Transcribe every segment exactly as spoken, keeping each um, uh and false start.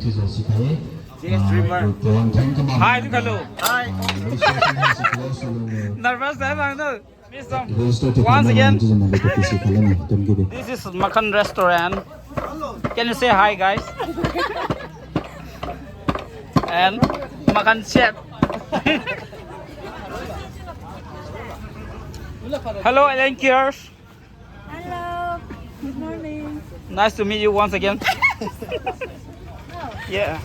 Hi, tu hello. Hi. Nervous hai bang tu. Miss Tom. Once again. This is Makhan Restaurant. Can you say hi, guys? And Makhan Chef. Hello, L N Kers. Hello. Good morning. Nice to meet you once again. Yeah.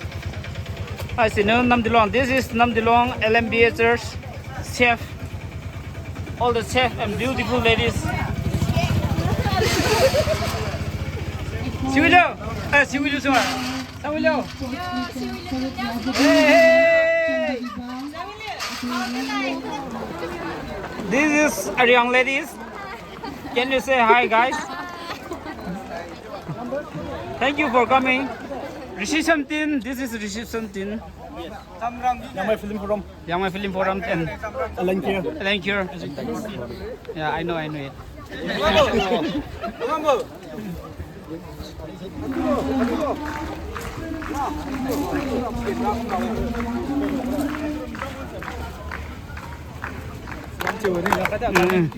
Hi, siniu Namdilong. This is Namdilong L M B A Church chef. All the chef and beautiful ladies. Siwilo. Eh, Siwilo, sorry. Sawilo. Hey, hey. This is our young ladies. Can you say hi, guys? Thank you for coming. Reception team, this is reception team. Yangmai Film Forum. Yangmai Film Forum and L N Q. L N Q. Yeah, I know, I know it. Mm.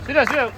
Sida, sida.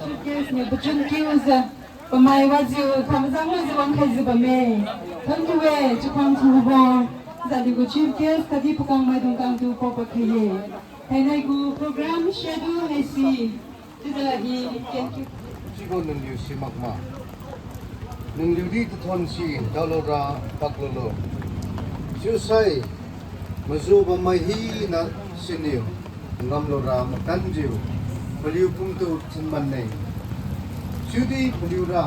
Chief guest niu pachun kiujiu, pamai wajiu khamjang lujiu wangkhaijiu bamme. Thank you e, chiukhang thubo. Jaliu gu chief guest khatdi pakang maidung kangtu paopa khai ye. Thainai gu program schedule haise. Chiujiu i thank you. Chiubo nangniu simakma. Nangniu di tathon si daolura paklolo. Chiusai mazu bammai hina siniu ngamlura makanjiu paliu pumtu thinmanne. Chiudi paliura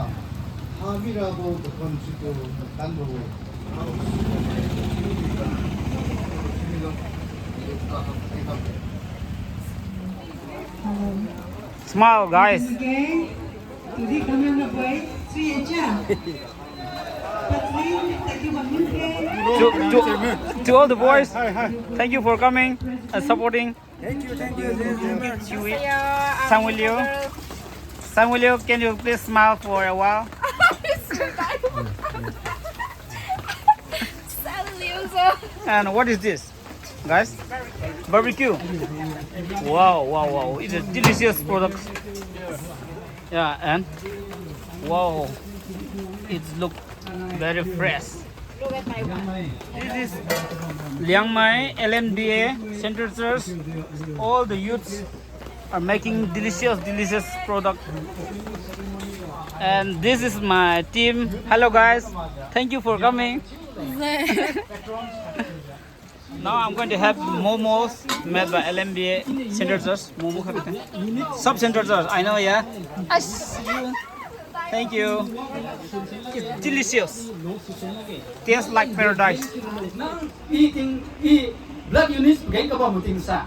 ha mirabo tathon situ makanbo-e. Hello. Smile, guys. Okay. To the camera boy, three H. To, to, to all the boys, thank you for coming and supporting. Thank you, thank you, thank you very much. Sangwilio. Sangwilio, can you please smile for a while? And what is this? Guys, barbecue. Wow, wow, wow. It's a delicious product. Yeah, and wow, it look very fresh. This is Liangmai L M B A Central Church. All the youths are making delicious, delicious product. And this is my team. Hello, guys. Thank you for coming. Now I'm going to have momos made by L M B A Central Church. Momo kha kate. Sub Central Church, I know, yeah. Thank you. It's delicious. Tastes like paradise. Nang i ting i blood units pageng kabam ting sa.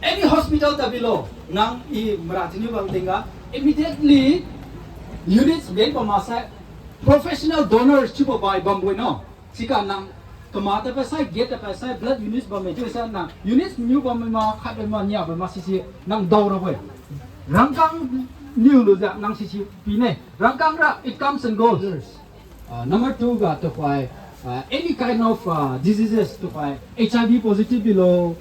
Any hospital tabilo, nang i mara tiniu bam tingga, immediately units pageng bam masai, professional donors chiubo bai bambo no. Siga nang kama ta pasai, gate ta pasai, blood units bamme chiusai nang units niu bamme ma, khat bamme ma, nia bamme ma sisi nang daorabo-e. Rangkang niu lujiu nang sisi pine. Rangkang ra, it comes and goes. Ah, number two ga tuhoi, ah, any kind of, ah, diseases tuhoi, H I V positive bilo,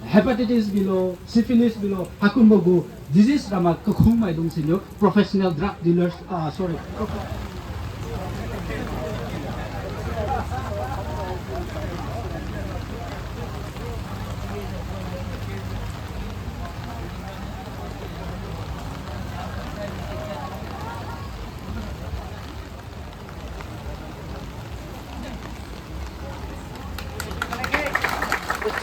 hepatitis bilo, syphilis bilo, haikumbo gu disease rama kakhung maidung siniu professional drug dealers, ah, sorry.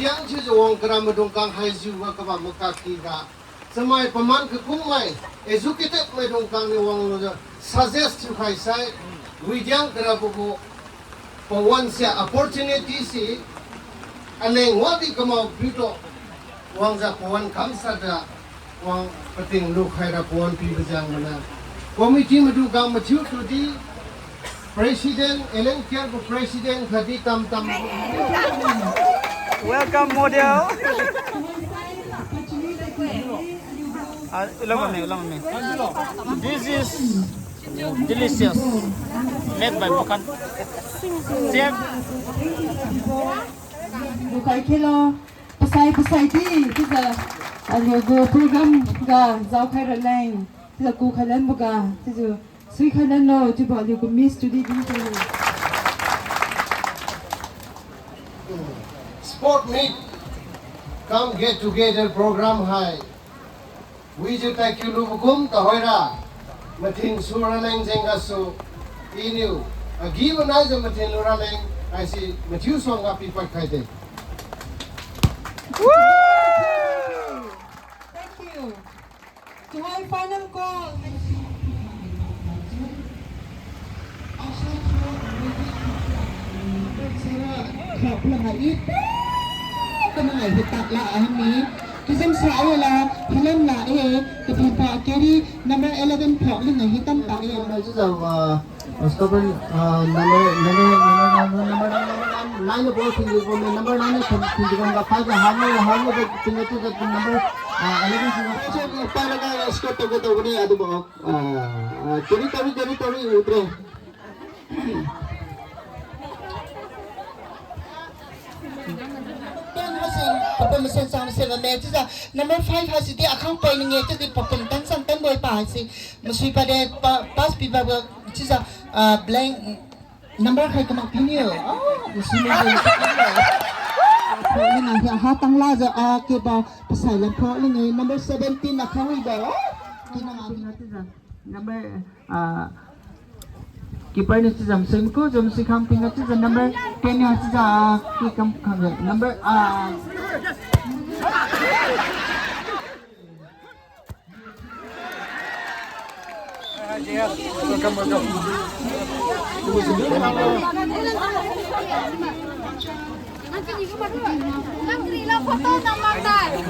Widiang thiujiu wang kara maidung khang haijiu ga kabam makaky ga. Chamai paman kakum mai, educated maidung khang niu wanglujiu suggest thiukhai sai, widiang karabo gu pawan sia opportunity si, aleng wadi kamao piuto, wangjiu pawan kamshat jiu, wang pating lukhaira pawan pibo jeng mana. Committee maidung khang mathiu tudi, President, L N K R gu President khatdi tamtam. Welcome, model. Ah, ulang kami, ulang kami. This is delicious. Made by Makhan. Chef. Lukai khelo. Pasai, pasai di, chiujiu, aliu gu program ga jaokhai raleng, chiujiu kukhai lanbo ga, chiujiu suikhai lanlo, chiubo aliu gu miss tudi din chiu. Sport meet cum get together program hai. Wijiu thank you lubo kum tahoira. Mathen su raleng jeng gasu. Iniu. Agi-manaijiu mathen lu raleng. Haisi mathiu suangga pipad khaide. Thank you. Tuhoi final call. Khapla ha i. Kanai hitak la ami. Kisam sa ai la, hilam la e, kaphipa carry number eleven phok lina hitam ta e. Number chiujiu, ah, stopper, ah, number, number, number, number, number, number nine na ball sing ko, number nine na sing ko, number five na hang na, hang na, tingga chiujiu number, ah, eleven sing ko. Chiujiu pa laga score tao ko tao ko ni adu bo. Ah, ah, territory, territory, utre. Ten haise papum masen sang masen bame chiujiu number five haise di akhang poi ninge chiudi papum tan sang tan boi pa haise masui pade pa, pass piba chiujiu, ah, blank number khai kamak piniu. Ah, masui ma boi. Pho lina hia ha tanglajiu a keba pasai lam pho lina number seventeen akhang wibo. Ah, kina ma pina chiujiu. Number, ah, keeper ni chiujiu masui maku, jum si khang pina chiujiu number ten ni chiujiu, ah, ki kam khang number, ah.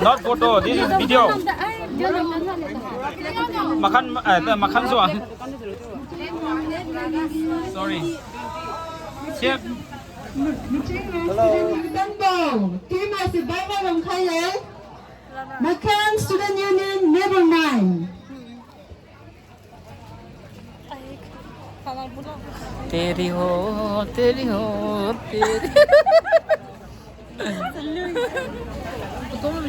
Not photo, this is video. Makhan, eh, Makhan Suan. Sorry. Chef. Hello. Team as a Bible on Khaye. Makhan Student Union, never mind. Teri ho, teri ho, teri.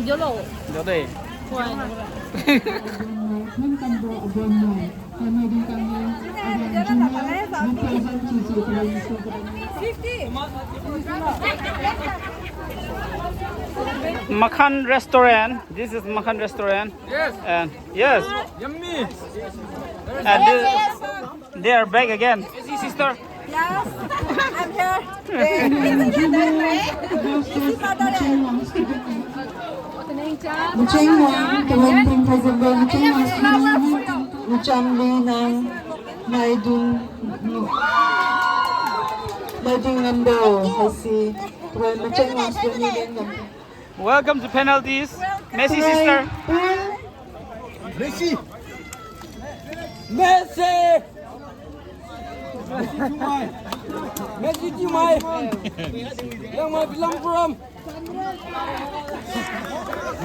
Jao de. Makhan Restaurant. This is Makhan Restaurant. Yes. And yes. Yummy. And this, they are back again. Is he sister? Yes, I'm here. Macheng Wang, Tawang Ping Khaizanbon, Macheng Wang, Machang Li Nang, Maidung, Maidung Ngambo, haisi, Tawang Macheng Wang, Sibani Len Ngambo. Welcome to penalties. Messi sister. Messi. Messi. Messi to my. Messi to my. Yang my bilang from.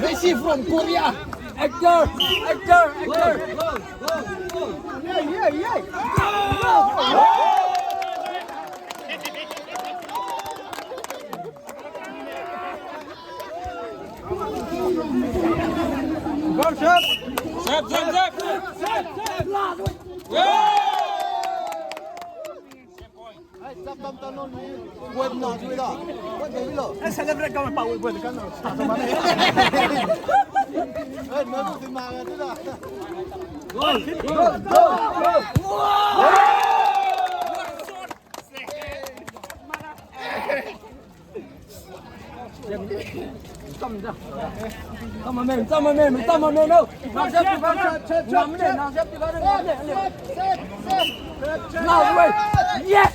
Messi from Korea. Actor. Actor. Actor. Yeah, yeah, yeah. Go, Sep! Sep, Sep, Sep! Sep, Sep! Yeah! Hey, Sep, tam, tam, no, ni. Wait, no, wait, no. Wait, wait, no. Eh, celebrate kau, Pak, wait, wait, kan. Eh, no, tu, ma, tu, dah. Go, go, go, go. Wow! Yes!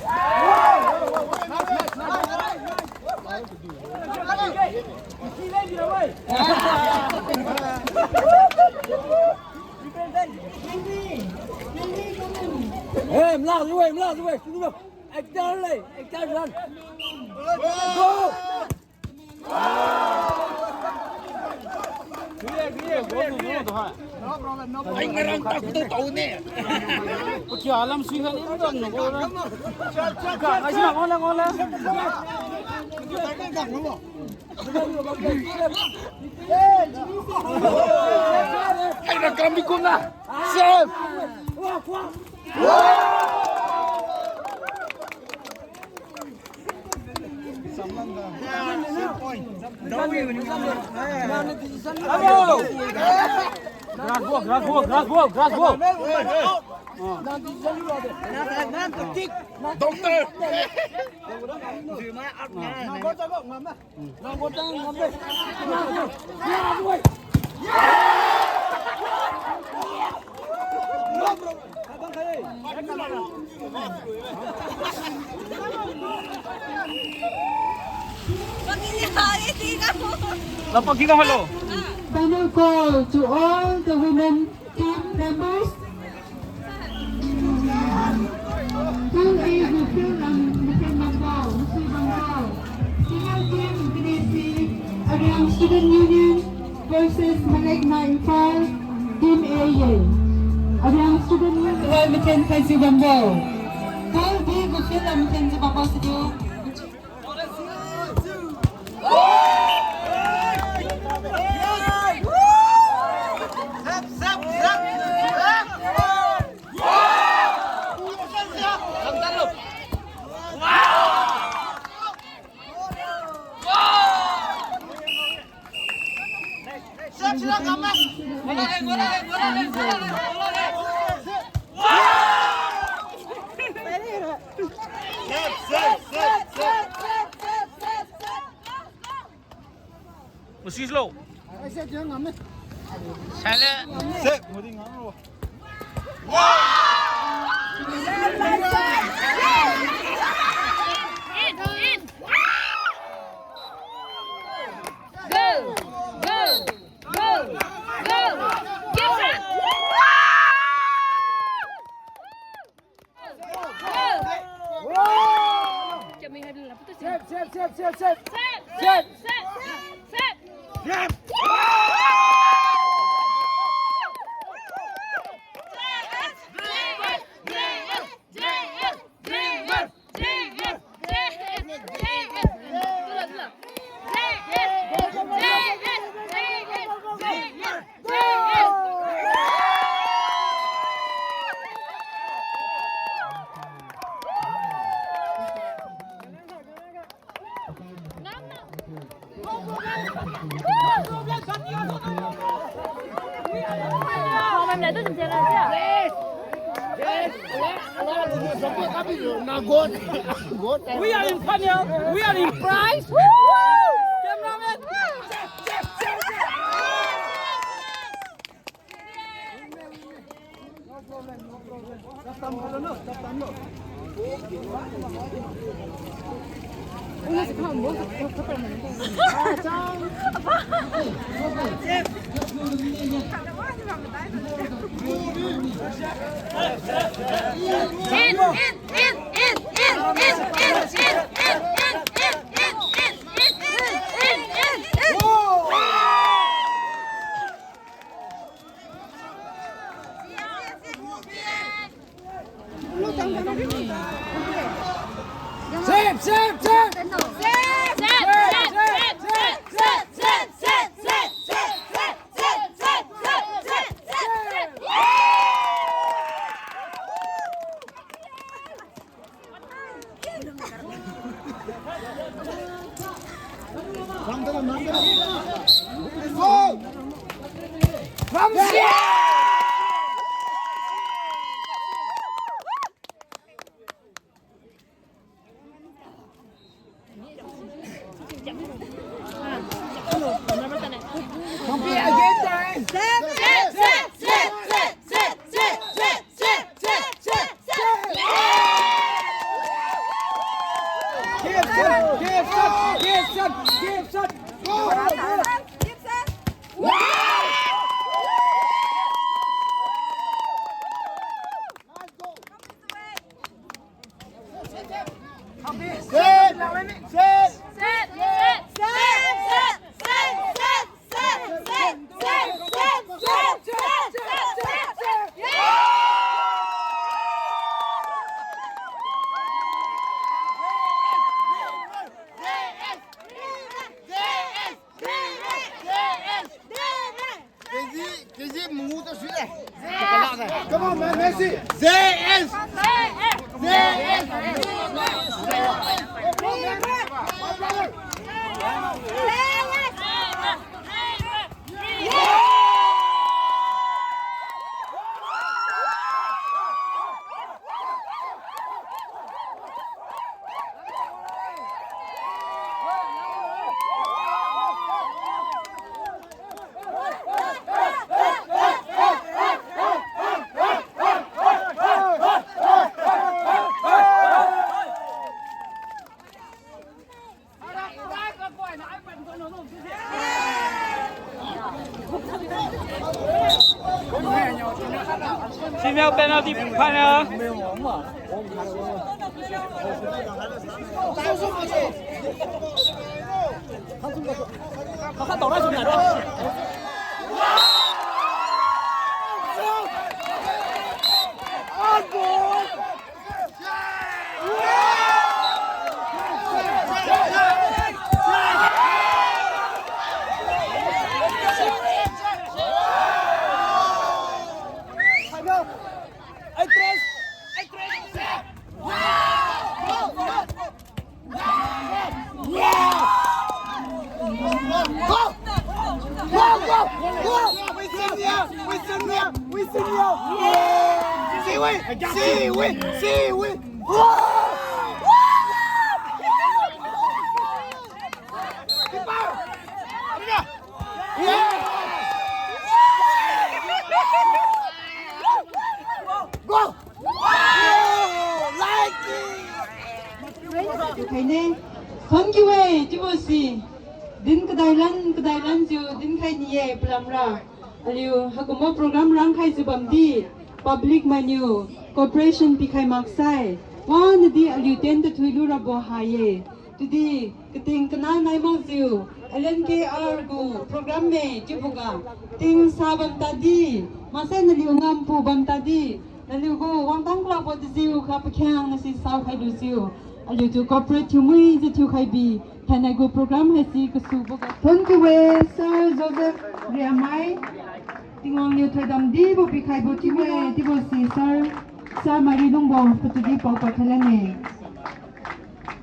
Eh, mla, mla, mla. Actor le, actor run. Go! Ai, ngarang tak tu tau ne. Kia lam sui khan ni ram no. Ka, ai, sina ngol la, ngol la. Ai, na kam di kum na. Save. Grass ball, grass ball, grass ball, grass ball. Doctor. Lapang kiga, hello. Final call to all the women team members. Pool A, Gufilam Mathen Bambo, Masui Bambo. Female team, Indonesia, Arirang Student Union versus Malekna Imphal, Team A ye. Arirang Student Union, Mathen Khaisi Bambo. Pool B, Gufilam Mathen Bambo Sidu. Masislo. Sale. In, in. Go, go, go, go. Yes, sir. Go. Go. Save, save, save, save, save. Save, save, save, save. We are in final. We are in prize. Cameraman. Save, save, save! K G mungu to sui de. Come on, man, Messi. J S. J S. Female penalty final. Khaine, thank you e, chiubo si. Din kadai lan, kadai lan jiu, dinkhai ni-e, palamra. Aliu, haikumbo program rangkhai jiu bamdi, public mainiu, cooperation pikhai maksai. Wanadi aliu ten tathui lurabo ha-e. Chiudi, kating kana nai makjiu, L N K R gu program me chiuboga, ting sa bam tadi, maksai naliu ngampu bam tadi, naliu gu wangtang kalakbo dejiu kha pakhiangna si saokhai lujiu, aliutu cooperate thiumui jiu thiukhai bi, thainai gu program haisi kasuboga. Thank you e, Sir Joseph Riamai. Tingwang niu thoidam dibo pikhaibo chiu-e, chiubo si Sir, Sir Mari Lungbo, patudi paopad khailan-e.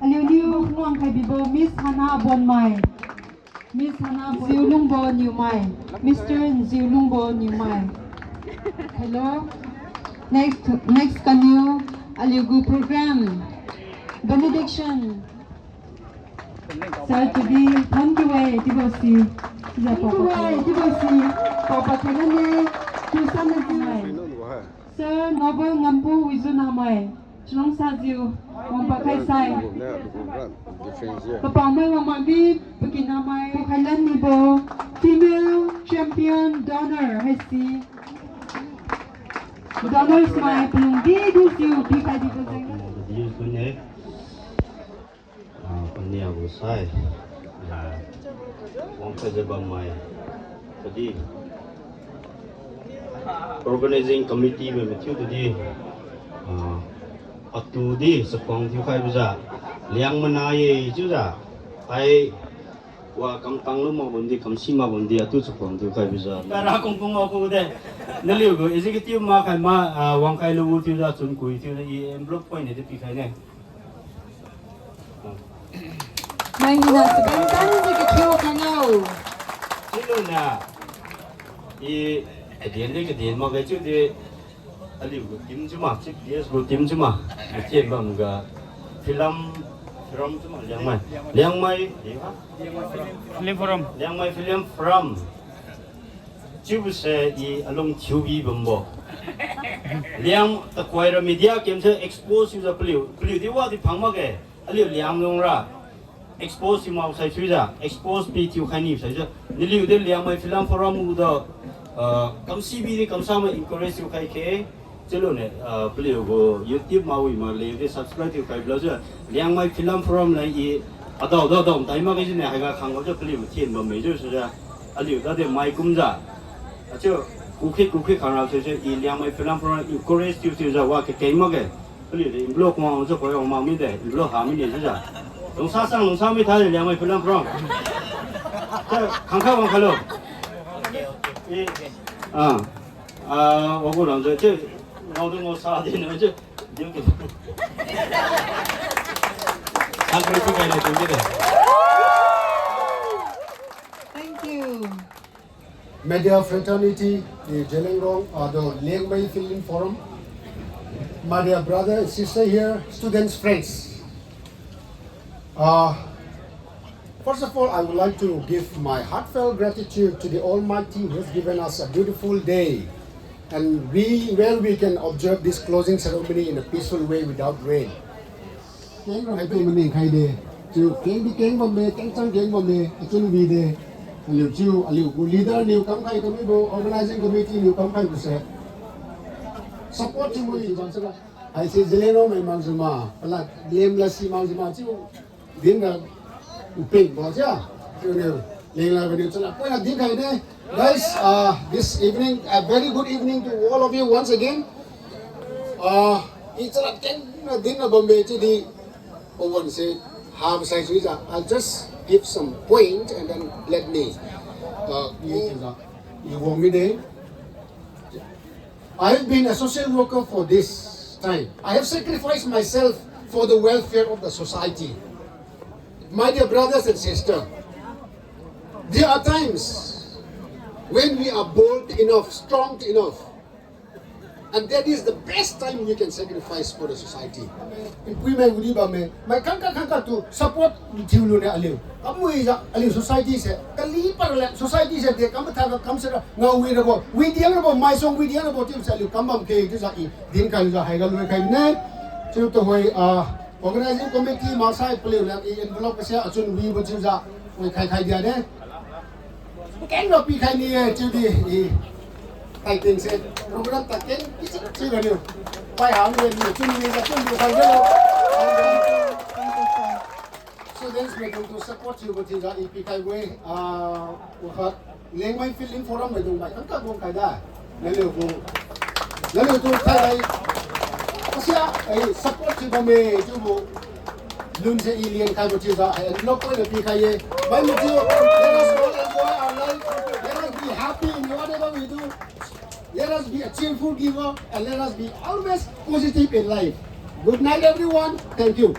Aliuniu wangkhai bibo Miss Hana Bonmai, Miss Hana Njiu Lungbo Niumai, Mister Njiu Lungbo Niumai. Hello. Next, next kaniu, aliu gu program, benediction. Sir, chiudi, thank you e, chiubo si. Thank you e, chiubo si. Paopad khailan-e, chiu san na jiu-e. Sir Noble Ngampu Wijunamai, Chalungsajiu, wangpad khai sai. Papaomai wangmai di, pakinamai, pakhailan nibo, female champion donor haisi. Donors mai palungdi dijiu pikhai dibo jeng. Ah, paniagu sai, ah, wangkhaijiu bammai, khatdi organizing committee mai mathiu tudi, ah, atudi chakhuang thiukhaibojiu, Liangmai na-e chiujiu, hai, wa kamtang lu mak bamdi, kamsi mak bamdi, atu chakhuang thiukhaibojiu. Tara kungkung aku de, naliu gu executive makhai ma, ah, wangkhai lu chiujiu, chun kui thiujiu, i envelope point di pikhaine. Mai hina seven tan di kathiu khangao. Chiluna, i, kadien di kadien makge chiudi, aliu gu team chiuma, chief guest gu team chiuma, mathen bamga, film, film chiuma, Liangmai, Liangmai, eh, ha? Film Forum. Liangmai Film Forum. Chiubose i alung thiubi bambo. Liang takuaira media kamse expose thiujiu paliu, paliu di wadi phang makge, aliu Lianglungra expose thiu mak sai thiujiu, expose pi thiukhai ni sai thiujiu. Naliu di Liangmai Film Forum gu da, ah, kamsibi di kamsa mai encourage thiukhai khe. Chilune, ah, paliu gu YouTube mawi makle di subscribe thiukhai bilajiu. Liangmai Film Forum leng i adao dao dao tai makge jine haiga khanggajiu paliu mathen bamme jiu sujiu. Aliu dadi mai kumjiu. Achiu, kukhit kukhit khangra sujiu i Liangmai Film Forum encourage thiu thiujiu wa kakeng makge. Paliu di envelope wangjiu koi wang mak mide, envelope ha mine chiujiu. Lungsa sang lungsa mi tha Liangmai Film Forum. Chiu, khangkha wang khalo. I, Ah, ah, wagu rang je, je, ngao de ngao sa de ne je, je ke. Ang kri tu kai na tu de. Thank you. Media fraternity, the Zeliangrong, uh, the Liangmai Film Forum, my dear brother and sister here, students, friends. Uh, first of all, I would like to give my heartfelt gratitude to the Almighty who has given us a beautiful day, and we, where we can observe this closing ceremony in a peaceful way without rain. Keng ra tu maning khai de. Chiu keng di keng bamme, keng chang keng bamme, achun wi de. Aliu chiu, aliu gu leader niu kam khai kami bo, organizing committee niu kam khai bo se. Support chiu mui chiu bam sara. Haise Zeliangrong mai mang juma, pala lem la si mang juma chiu. Din ra ping bo jia. Chiu niu, leng la niu chala poi la din khai de. Guys, uh, this evening, a very good evening to all of you once again. Uh, i chala keng na din na bamme chiu di. Owen se, ha, besai sui ja. I'll just give some point and then let me, uh, you, you want me there? I have been a social worker for this time. I have sacrificed myself for the welfare of the society. My dear brothers and sisters, there are times when we are bold enough, strong enough, and that is the best time we can sacrifice for the society. Pui mai udi bamme, mai khangkhat khangkhat tu support thiu lune aliu. Kamui ja aliu society se, kali par le society se de kam tha kam sera ngao wi rabo, wi diang rabo, mai song wi diang rabo chiu se aliu kam bam khe chiu ja i din kan ja haiga lui khai ne. Chiu tuhoi, ah, organizing committee maksai paliu le i envelope se achun wi bo chiu ja, wi khai khai dia de. Keng lo pi khai ni e, chiu di, i. Taiting se, program ta keng, i chiu, chiu ga niu. Pai hang ni, ni, chiu ni, ni, chiu ni, khai ni. Students mai tung tu support chiu bo chiu ga, i pi khai we, ah, wakhat, Liangmai Film Forum mai tung mai, kang ka gong khai da. Naliu gu. Naliu tu khai lai. Asia, ai support thiu bamme chiubo. Lun se i lian khaibo chiujiu, ai envelope poina pikhai ye. Mai machiu, let us all enjoy our life. Let us be happy in whatever we do. Let us be a cheerful giver and let us be always positive in life. Good night, everyone. Thank you.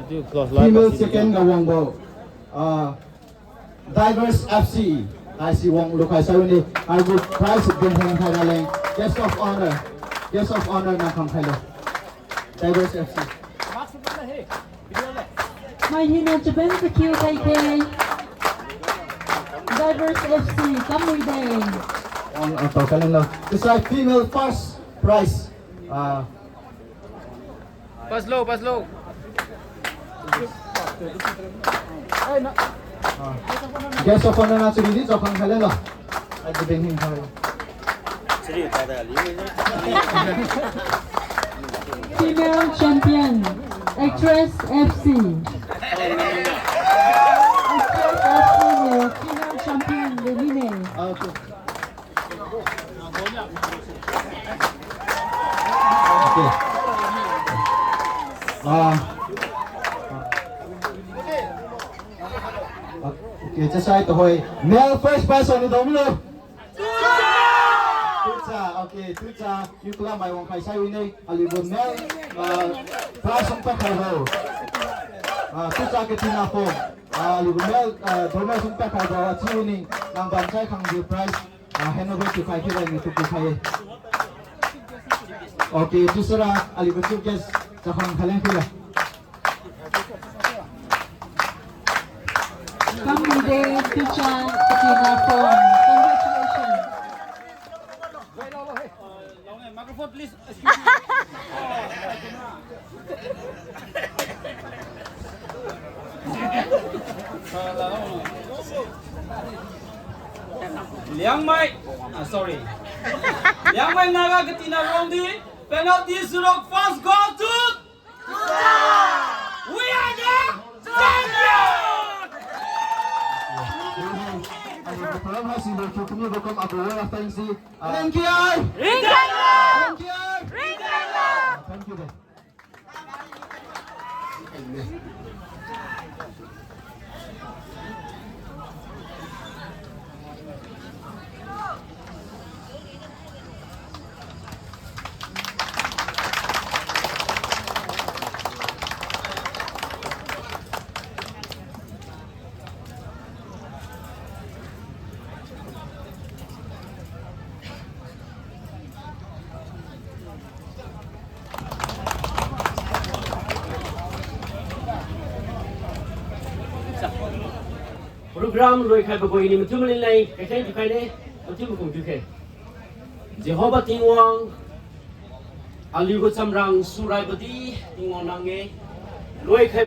Female second ga wangbo. Ah, Divers F C, haisi wang lukhai sai uni, haigu prize din hen khai raleng, guest of honor, guest of honor na kham khailo. Divers F C. Mai hina chaben kakiu khai khe. Divers F C, kamui de. Wang, ah, tao khailo. This is female first prize. Ah, Pass lo, pass lo. Ah. Guest of honor na chari di, chakhan khailo. Ai, di beng hing khai. Female champion, Actress F C. Actress F C niu female champion le mine. Ah, okay. Okay. Ah. Ah, okay, chiusai tuhoi. Male first prize wangniu dao milo. Tucha, okay, Tucha, yu kala mai wangkhai sai wine, aliu gu male, ah, prize sung pakhai ho. Ah, Tucha Katina Phom, ah, aliu gu male, ah, donor sung pakhai ho, achiu ni, nang bam sai khang di prize. Ah, hand over to khai kira ni tu khai. Okay, chiusara aliu gu chief guest, chakhan khaileng kira. Kamui de, Tucha Katina Phom. Congratulations. Microphone, please. Excuse me. Liangmai, ah, sorry. Liangmai Naga Katina Phom di penalty surok first goal to We are the champion! Thank you. Thank you. Ram loikhaibo gu iniu mathiu malin leng kakheng thiukhaine, mathiu makum thiukhe. Jehova Tingwang, aliugu chamrang suraibodi Tingwang nang-e, loikhai